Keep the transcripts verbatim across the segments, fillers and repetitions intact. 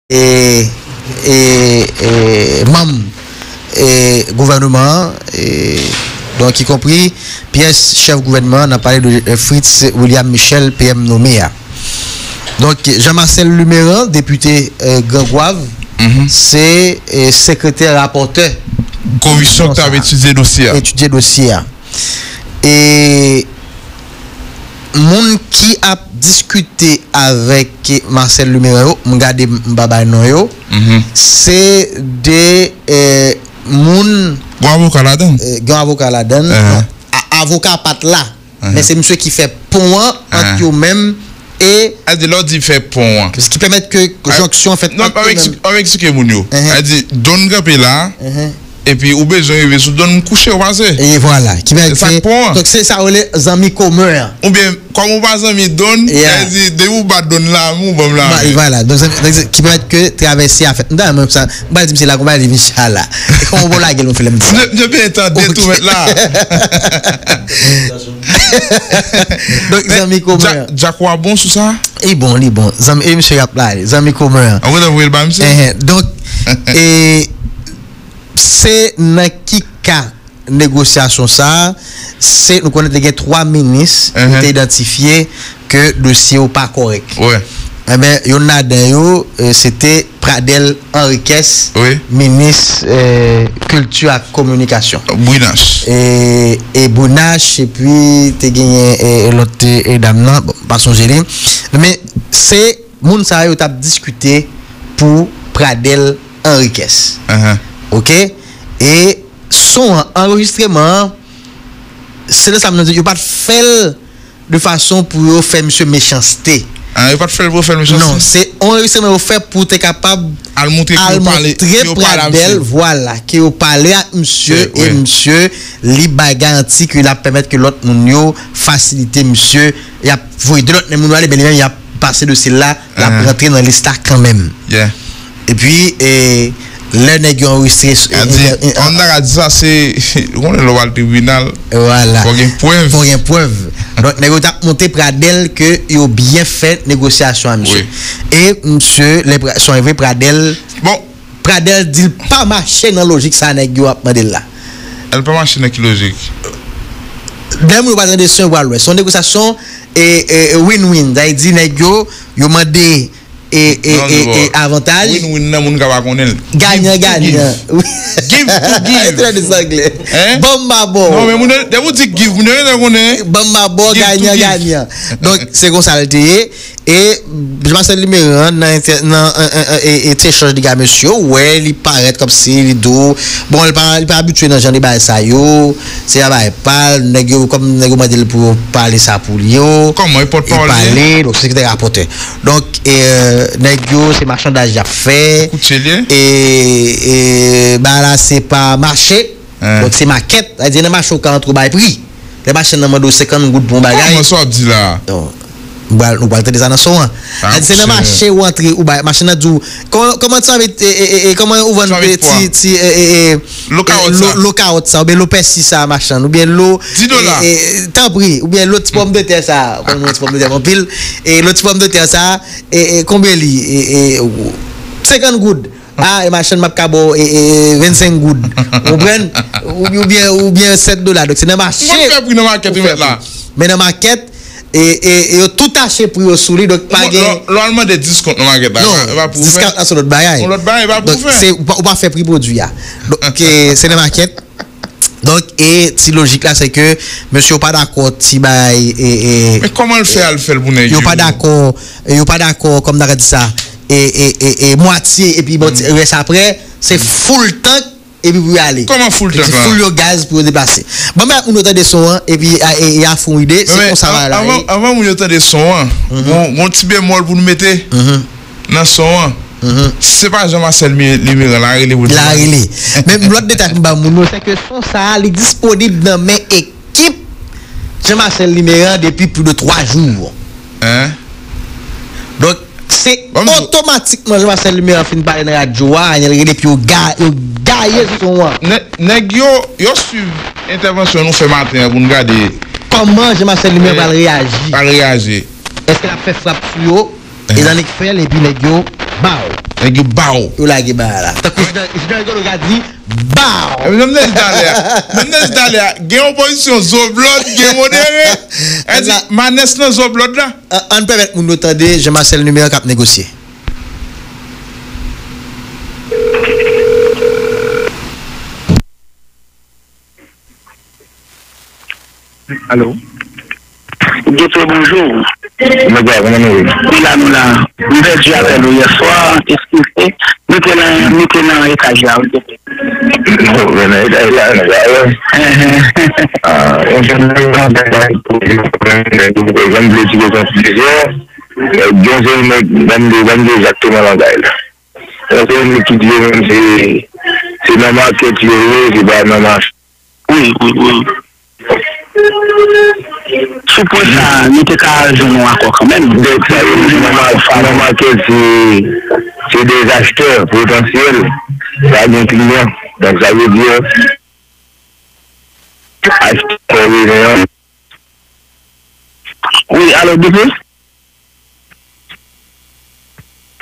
e, e, e, manm, e, gouvènman an, e, donk, ikonpri pyès chèf gouvènman an, n ap pale de, e, Fritz William Michel, P M nome a. Donk, Jean Marcel Luméran, depite, e, Gran Gwav, se, e, sekretè rapòtè komisyon k t ap etidye dosye a. Etidye dosye a. E moun ki ap diskite avèk Marcel Luméran yo, m gade m pa bay non yo, se de, e, moun. Gen avoka ladan l. E, gen avoka ladan l. A- avoka pa t la, men se misye ki fè pon an ant yo menm e. Sa di lè w di fè pon an. Ki pèmèt ke jonksyon an fèt ant yo menm. Non, ann eksplike moun yo. Sa di, Don kanpe la, epi ou bezwen rive sou Don, m kouche, ou pase. E vwala. Ki pèmèt ke, donk, se sa yo rele zanmi komen an. Oubyen, kòm ou pa zanmi Don, sa di, depi ou ba Don lame, ou ban m lame. Vwala. Donk, ki pèmèt ke travèse a fèt. M ta renmen sa. M pral di misye la, konpa li vin chala. E kòman w lage l, mwen fè lè m di sa. Mwen byen tande tou mèt la. Donk, zanmi komen an. Djak ou a bon sou sa? Li bon, li bon. Zanmi, e misye y ap la, zanmi komen an. An kontan voye l ba misye? Enhen. Donk, e, se nan ki ka negosyasyon sa a, se, nou konnen te gen twa minis ki te idantifye ke dosye yo pa kòrèk. Enben, youn ladan yo, e, se te Pradel Henriquez, minis, e, kilti ak kominikasyon. Brinache. E, e Brinache, epi te genyen, e, lòt, e, dam nan, bon, m pa sonje li. Men se moun sa yo t ap diskite pou Pradel Henriquez. Oke? E son an, anrejistreman an, se nan sa m di, yo pa t fè l de fason pou yo fè misye mechanste. Ah, yo pa t fè l pou yo fè l mechanste? Non, se yon anrejistreman yo fè pou te kapab al montre Pradel, vwala, ke yo pale ak misye, e misye, li bay garanti ke l ap pèmèt ke lòt moun yo fasilite misye, y ap voye de lòt moun yo ale, men li menm, y ap pase dosye l la, l ap rantre nan lis la kanmenm. Epi, e, lè nèg yo anrejistre, e, an ta ka di sa, se, ou konnen lè w al tribinal, fò gen prèv. Fò gen prèv. Donk, nèg yo t ap montre Pradel ke yo byen fè negosyasyon a misye. E misye, lè Pra- son vre, Pradel, bon, Pradel di l pa mache nan lojik sa nèg yo ap mande l la. El pa mache nan ki lojik? Lè moun yo pa tande son yo pral wè. Se yon negosyasyon, e, e, e win-win. Sa vle di nèg yo, yo mande e, e, e, e avantaj. Win-win nan moun ka pa konnen l. Ganyan, ganyan. Give to give. Trè de sangle. Ban m ba ba w. Non, men moun yo, depi w di give, moun yo gentan konnen. Ban m ba ba w, ganyan, ganyan. Donk, se konsa l te ye. E Jean Marcel Limeran nan entè- nan, e, e, e, e, ti echanj li gen ak mesye, w wè li parèt kòmsi li di w, bon, li pa, li pa abitye nan jan de bagay sa yo, se pa bagay pa l, nèg yo, kòm nèg yo mande l pou yo pale sa pou li yo, kòman, e pòtpawòl li ye? Pale, donk se sekretè rapòtè. Donk, e, nèg yo, se machandaj y ap fè. Koutje li ye? E, e, bagay la, se pa mache. Donk, se makèt. Sa vle di, nan mache, ou ka antre, ou bay pri. Lè machann nan mande w senkant goud pou yon bagay. Kòman sa w ap di la? Non. Nou pral, nou pral tande sa nan son an. Sa vle di, se nan mache ou antre, ou bay, machann nan di w, kòman, kòman sa vle, e, e, e, e, kòman ou vann ti, ti, e, e, e, lo kawòt sa, lo kawòt sa, oubyen lo pèsi sa, machann, oubyen lo, dis dola, e, e, tanpri, oubyen lo ti pòmdetè sa, kòm nou ti pòmdetè anpil, e, lo ti pòmdetè sa, e, e, konbyen li, e, e, senkant goud. Ah, e machann, m ap ka ba w, e, e, vennsenk goud. Ou konprann? Ou, oubyen, oubyen sèt dola. Donk, se nan mache. Ou konn fè pri nan makèt, ou mèt la. Men nan makèt, e, e, e yo tou tache pri yo sou li, donk pa gen. Lè w al mande diskont nan makèt la, e pa pou w fè. Non, diskont la, se lòt bagay. Yon lòt bagay, e pa pou w fè. Donk, se, ou pa, ou pa fè pri pwodui a. Donk, e, se nan makèt. Donk, e ti lojik la, se ke mesye yo pa dakò ti bay, e, e, men kòman l fè al fè l pou nèg yo? Yo pa dakò, yo pa dakò, kòm n ta ka di sa, e, e, e, e, mwatye, epi bon, ti, rès aprè, se full tank, epi pou y ale. Kòman full tank la? Full yo gaz pou yo deplase. Ban m bay moun yo tande son an, epi, a, e, e a fon ide, se konsa bagay la ye. Anvan, anvan moun yo tande son an, gon, gon ti bemòl pou nou mete nan son an. Si se pa Jean Marcel Mi-, Limeran, l a rele pou di. L a rele. Men lòt detay pou m ba moun yo, se ke son sa a, li disponib nan men ekip Jean Marcel Limeran depi plis de twa jou. Hein? Donk, se otomatikman Jean Marcel Limeran fin pale nan radyo a, Ariel rele epi yo ga-, yo gaye son an. Nè-, nèg yo, yo swiv entèvansyon nou fè maten an pou n gade kòman Jean Marcel Limeran pral reyaji. Pral reyaji. Èske l ap fè frap sou yo? E nan nèg fè l, epi nèg yo Baw. Nèg yo baw. Yo lage bagay la. Tankou Jean Rigolo ka di, baw. Menm nan talè a, menm nan talè a, gen opozisyon zoblòd, gen modere. Èske manès nan zoblòd la? Ann pèmèt moun yo tande Jean Marcel Numéran k ap negosye. Alo. Doktè, bonjou. Mwen byen, kòman nou ye? Nou la, nou la. M pèdi apèl ou yè swa, eskize. Nou te nan, nou te nan etaj la, wi, doktè. Nou te nan etaj la, nou la, wi. Enhen. Ah, yon jèn nèg nan bagay pou li, nèg ou pa janm vle tire konklizyon. Gen se nèg, ban m di, ban m di egzakteman langay la. Yon seri nèg ki di yo menm se, se nan makèt yo ye, se pa nan mache. Wi, wi, wi. Sou pwen sa a, nou te ka jwenn yon akò kanmenm. Donk, sa vle di nan ma- nan makèt, se, se de achtè potansyèl. Pa gen kliyan. Donk, sa vle di, achtè kò bezwen an. Wi, alo, depi?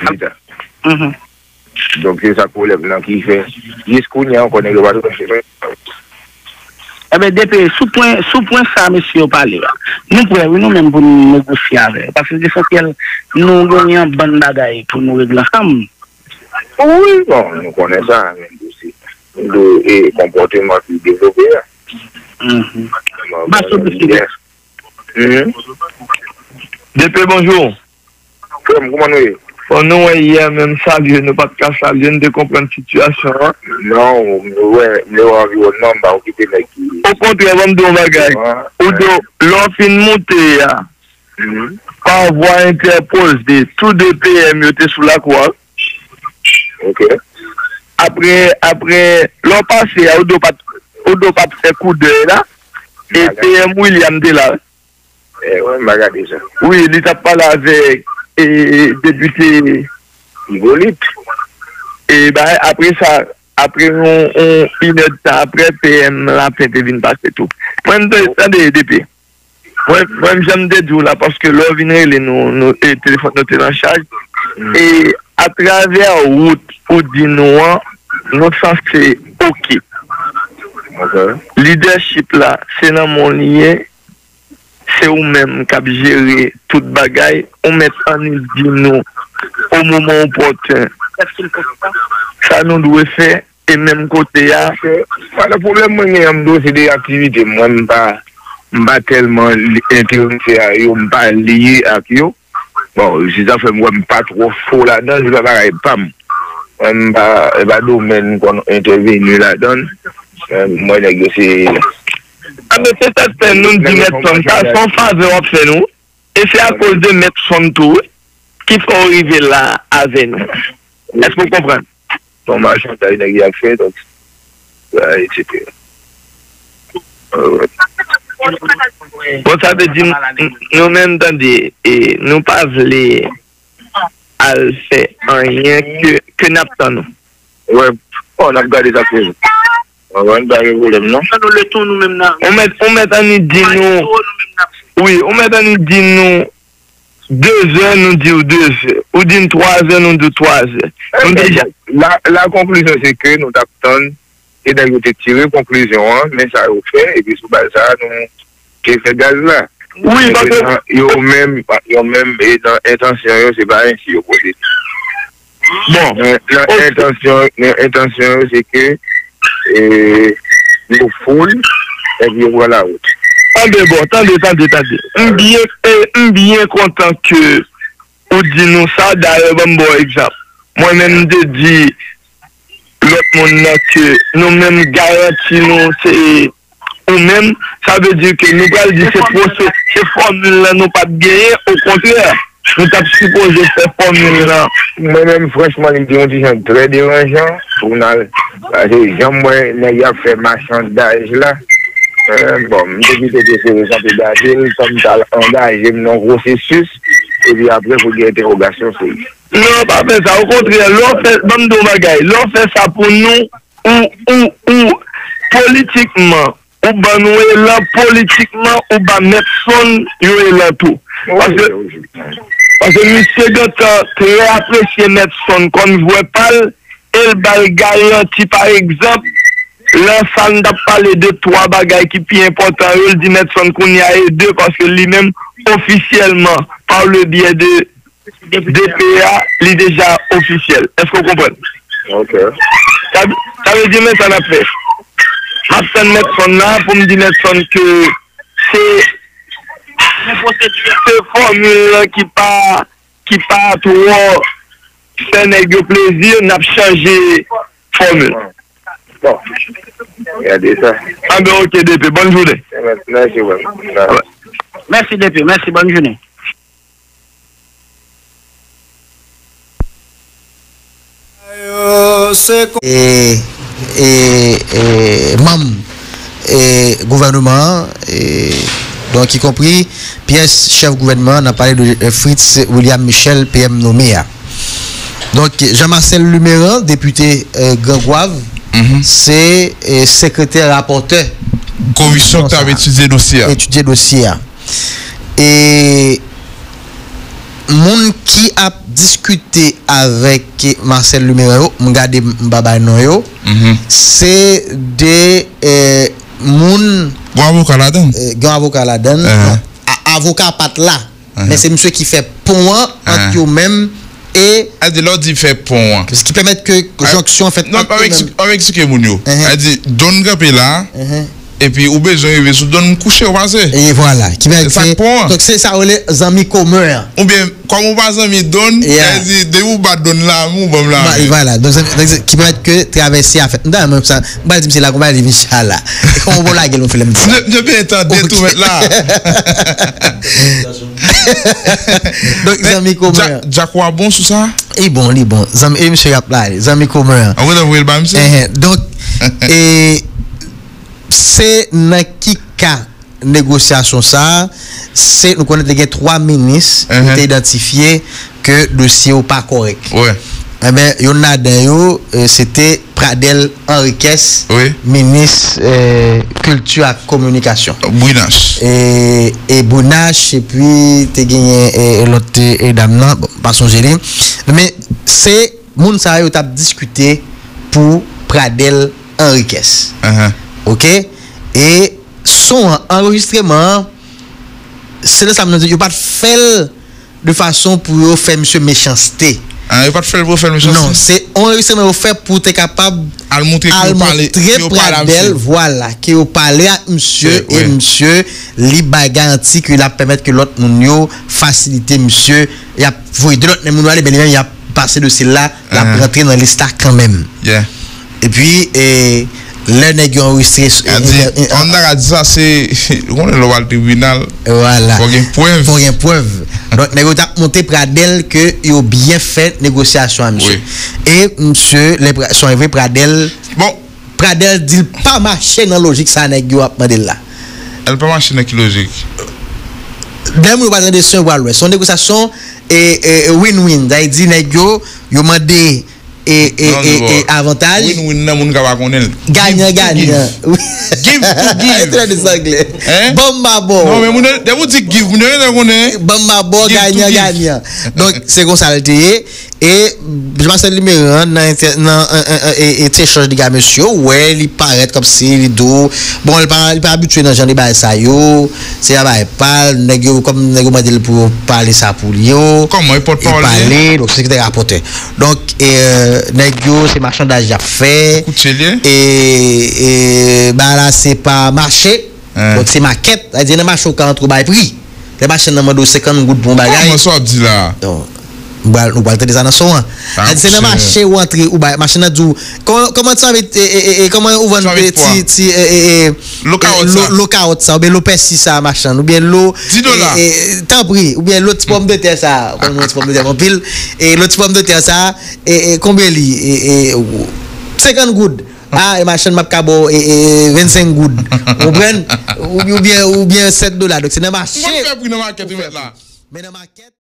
Leta. Donk, se sa k pwoblèm nan ki fè, jis kounye a ankò, nèg yo pa tou mèt fè. Enben, depi sou pwen, sou pwen sa mesye yo pale a, nou prè, wi, nou menm pou nou negosye avè yo. Paske lesansyèl, nou genyen yon bann bagay pou nou regle ansanm. Wi, bon, nou konnen sa, men tou se, nou dwe, e, konpòteman ki devlope a. Bon, Baso, bon, mesye, Mhm. Depi bonjou. Frè m, kòman nou ye? Bon, nou wè yè menm salye, nou pa t ka salye, nou te konprann sitiyasyon an. Non, m wè, m lè wè anviwònman, m pa okipe nèg ki Okontrè, ban m di w yon bagay. Ou di w, lè w fin moute a, pa vwa entèpoze, tou de P M yo te sou lakou a. Ok. Apre, apre, lè w pase a, ou di w pa t, ou di w pa t fè koudèy la, e P M William te la. Eh, wi, m pa gade sa. Wi, li t ap pale avèk, e, depite Ipolit. E, ba, apre sa, apre yon, yon inèdtan apre, P M Lapen te vin pase tou. Mwen, m te tande depi. Mwen, mwen, jan m te di w la, paske lè w vin rele nou, nou, e, telefòn nou te nan chaj. E atravè wout ou di nou an, nou sanse oke. Lidèchip la, se nan men w li ye, se ou menm k ap jere tout bagay, ou mèt annik di nou o moman opòten sa nou dwe fè, e menm kote a. Pwoblèm mwen genyen, m di w, se de aktivite m, mwen, m pa, m pa tèlman enterese a yo, m pa lye ak yo. Bon, se sa fè m wè m pa twò fò ladan, se pa bagay pa m. Mwen, m pa, e pa domèn m konn entèveni ladan. Mwen, nèg yo se. Anben, se sèten, nou di mèt fanm sa, se yon favè w ap fè nou. E se akoz de mèt fanm tou, wi, ki fè w rive la avè nou. Èske w konprann? Fòmasyon sa nèg y ap fè, donk, etsetera. Bon, sa vle di, n- n- nou menm, tande, e, nou pa vle al fè anyen ke, ke n ap tann ou. Wè, bon, n ap gade sa pou nou. Wè, wè, n pa gen pwoblèm, non. Ou mèt, ou mèt annik di nou, wi, ou mèt annik di nou, de zè, nou di w de zè. Ou di n twa zè, nou di w twa zè. Nou deja. La, la conclusion, se ke nou t ap tann, e nèg yo te tire konklizyon an, men sa yo fè, epi sou baz sa a, nou te fè gaz la. Wi, paske yo menm, yo menm, e nan entansyon yo, se pa ensi yo pwosedi. Bon, nan, nan entansyon, nan entansyon yo, se ke, e, yo foul, epi yo pran lawout. Tande, bon, tande, tande, tande. M byen, e, m byen kontan ke ou di nou sa. Dayè, ban m ba w egzanp. Mwen menm, m te di lòt moun nan ke nou menm garanti nou se ou menm, sa vle di ke nou pral di se pwose-, se fòmil lan nou p ap genyen, okontrè, nou t ap sipoze fè fòmil lan. Mwen menm, franchman, li te yon ti jan trè deranjan pou n al, paske jan m wè nèg y ap fè machandaj la, eh, bon, m te kite te sere kanpe gade l, tan m t al angaje m nan yon pwosesis, epi apre pou gen entèwogasyon sou li. Non, pa fè sa, okontrè, lè w fè, ban m di w yon bagay, lè w fè sa pou nou, ou, ou, ou, politikman, ou ban nou elan, politikman, ou ba mèt fanm yon elan tou. Paske, Paske misye gentan trè apresye Netson kòm jwè pa l, e l ba l garanti, pa egzanp, lè sa n t ap pale de twa bagay ki pi enpòtan yo, l di Netson kounye a e de, paske li menm, ofisyèlman, pa le byè de D P a, li deja ofisyèl. Èske w konprann? Ok. Sa, sa vle di, men sa n ap fè. M ap tann Netson la pou m di Netson ke se, se fòmil lan ki pa, ki pa twò fè nèg yo plezi, n ap chanje fòmil. Bon. Gade sa. Anben, ok, D P. Bòn jounen. Mèsi, mèsi, wè. Mèsi, D P. Mèsi, bòn jounen. E, e, e, manm e, gouvènman an, e, donk, ikonpri pyès chèf gouvènman an, n ap pale de e, Fritz William Michel, P M nome a. Donk, Jean Marcel Luméran, depite e, Gran Gwav, se e, sekretè rapòtè komisyon ki t ap etidye dosye a. Etidye dosye a. E moun ki ap diskite avèk Marcel Luméran yo, m gade m pa bay non yo, se de e, moun. Gon avoka ladan l. E, gen avoka ladan l. Non, a- avoka pa t la. Men se misye ki fè pon an ant yo menm e. Sa di lè w di fè pon an. Ki pèmèt ke jonksyon an fèt ant yo menm. An eksplike moun yo. Sa di, done kanpe la, epi ou bezwen rive sou done, m kouche, ou pase. E vwala. Ki pèmèt ke. Donk, se sa yo rele zanmi komen an. Oubyen, kòm ou pa zanmi done, sa di, depi ou ba done la, ou ban m la. Vwala. Donk, ki pèmèt ke travèse a fèt. M ta renmen sa. M pral di misye la, konpa li vin chala. E kòman w lage l, yon filè m di sa. Mwen byen tande tou mèt la. Donk, zanmi komen an. Djak wa bon sou sa? Li bon, li bon. Zanmi, e misye y ap la, zanmi komen an. An wè, voye l ba misye. Enhen. Donk, e, se nan ki ka negosyasyon sa a, se, nou konnen te gen twa minis ki te idantifye ke dosye yo pa kòrèk. Enben, youn ladan yo, e, se te Pradel Henriquez, minis e, kilti ak kominikasyon. Brinache. E, e Brinache, epi te genyen e, lòt e, dam nan, bon, m pa sonje li. Men se moun sa yo t ap diskite pou Pradel Henriquez. Oke? E son an, anrejistreman an, se nan sa m di, yo pa t fè l de fason pou yo fè misye mechanste. Ah, yo pa t fè l pou yo fè l mechanste? Non, se yon anrejistreman yo fè pou te kapab al montre ke yo pale, ke yo pale a Pradel, misye. Vwala, ke yo pale ak misye, e misye, li bay garanti ke l ap pèmèt ke lòt moun yo fasilite misye, y ap voye de lòt moun yo ale, men li menm, y ap pase dosye l la, l ap rantre nan lis la kanmenm. Epi, e, lè nèg yo anrejistre. An ta ka di sa, se, ou konnen lè w al tribinal, fò gen prèv. Fò gen prèv. Donk, nèg yo t ap montre Pradel ke yo byen fè negosyasyon a misye. E misye, lè pra- son evre Pradel, Bon, Pradel di l pa mache nan lojik sa nèg yo ap mande l la. El pa mache nan ki lojik? Dèyè moun yo pa tande son yo pral wè. Se yon negosyasyon e, e, e win-win. Sa vle di nèg yo, yo mande e, e, Non, e, non, e avantaj. Win-win nan moun ka pa konnen l. Ganyan, ganyan. Give to give. Trè de sangle. Hein? Ban m ba bò. Non, men moun yo, depi w di give, moun yo gentan konnen. Ban m ba bò, Give to ganyan, give. Ganyan. Donk, se konsa l te ye. E Jean Marcel Luméran nan, entè- nan e, e, e, e ti echanj li gen ak mesye yo, ou wè li parèt kòmsi li di w, bon, li pa, li pa abitye nan jan de bagay sa yo, se yon bagay pa l, nèg yo, kòm nèg yo mande l pou yo pale sa pou li yo, Kòman, e pòtpawòl li ye? Pale, donk se sekretè rapòtè. Donk, e, nèg yo, se machandaj y ap fè, Koutje li ye? E, e, bagay la, se pa mache, donk se makèt, sa vle di nan mache ou ka antre ou bay pri. Lè machann nan mande w senkant goud pou yon bagay. Kòman sa w ap di la? Non. Nou pral, nou pral tande sa nan son an. Sa di se nan mache ou antre ou bay, machann nan di w, kòman, kòman ti mavit, e, e, e, e, kòman ou vann ti, ti, e, e, e, Lo kawòt sa. Lo kawòt sa, oubyen lo pèsi sa, machann, oubyen lo, Dis dola. E, e, tanpri, oubyen lo ti pòmdetè sa, kòm nou ti pòmdetè anpil, e lo ti pòmdetè sa, e, e, konbyen li, e, e, senkant goud. Ah, e machann, m ap ka ba w, e, e, vennsenk goud. Ou konprann? Ou, oubyen, oubyen sèt dola. Donk, se nan mache. Ou konn fè pri nan makèt ou mèt la. Men nan makèt.